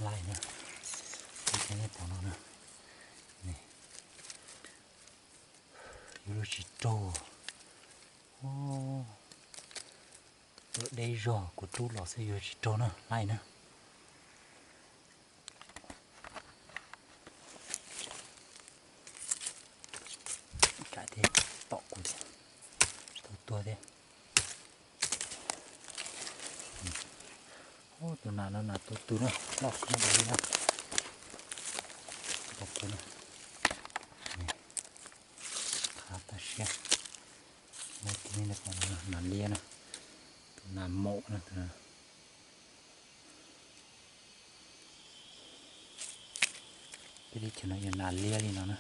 Laij na, tom no na, yuav luag tsis raug. Tuaj deb zog kuv rub los xwb yuav tsis raug na, laij na. Tom kuv thiab, tau tuag thiab. Tus nas no nas tu tu na, loj kawg li na. Tau kuv na. Qab tag siab. Nas liab na, tus nas maum na. Peb teb chaws no yog nas liab li no na,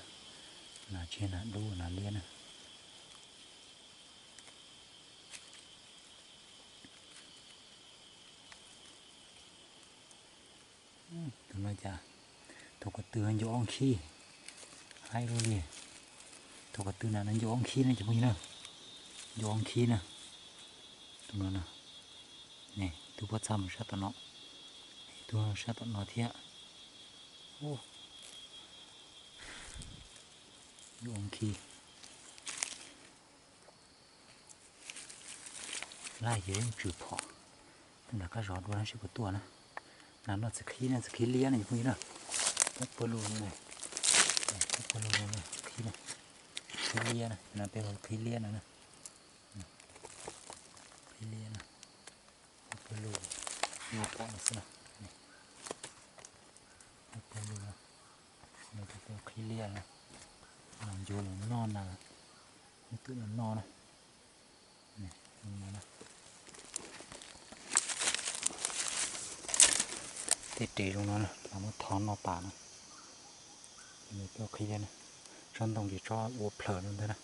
nas tsis yog nas dub, nas liab na. Tus no cas thaum ko tw ncu ob khib, haib luaj li. Thaum ko tw na no ncu ob khib na cov phooj ywg na, ncu ob khib na. Tus no na, tus pob txha mus sab tom no, tus sab tom no thiab. Ncu ob khib. Laij ces yeej tsum phom, tus nram qab zos dua na, seb puas tuaj na. Nas no txiv qhib na, txiv qhib liab na cov phooj ywg na. Pub pawg lug no, pub pawg lug no, txiv qhib na, qhib liab na, nas peb hu qhib liab no na. Qhib liab na, pub pawg lug, pub pawg lug, pub pawg lug, qhib liab na. Ncu los noj na, ib tug los noj na. Tej res zoo no na, los muab thov noj tas na. Nws coj qhib thiab na, tsob ntoo ces tsob ua plhaws no ntag na.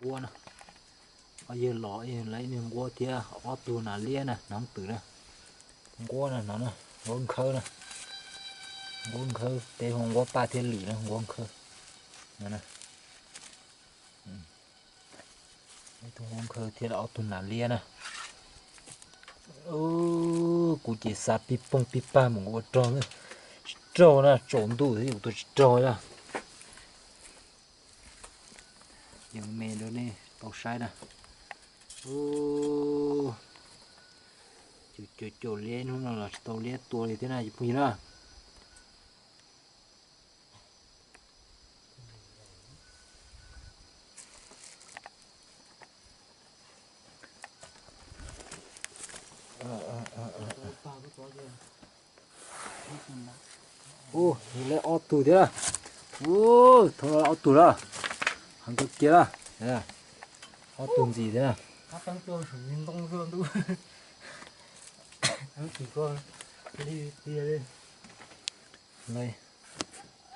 Nquab na, ob yawg los ib yawg lawv ib niag nquab thiab ob tug nas liab na, hnoov twm na. Nquab na, no na, nquab nkhawb na, nquab nkhawb, peb hu nquab paj thiab lwm na, nquab nkhawb. No na, ib tug nquab nkhawb thiab ob tug nas liab na. Kuv ces xa pij pooj pij paj mus ua rog, tsis raug na, tsaus ntuj thiab kuv tua tsis raug na. Yeej me rau nej tau saib na. Ub, cuam cuam liab hnub no los tsis tau liab tua li thiab na cov phooj ywg na. Ub, yog lawv ob tug thiab lawm. Ub, thaum no ob tug lawm. Heev kawg kiag lawm. Ob tug ntxiv thiab na.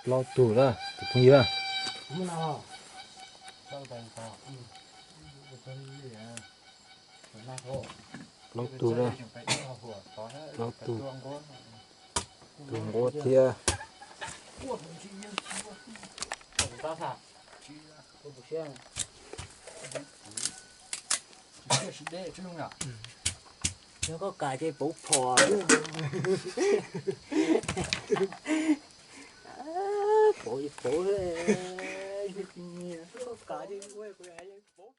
Plaub tug lawm cov phooj ywg. Plaub tug lawm. Plaub tug. Tus nquab thiab. Koj kam ces pauv phom. Pauv, pauv, koj kam ces pauv.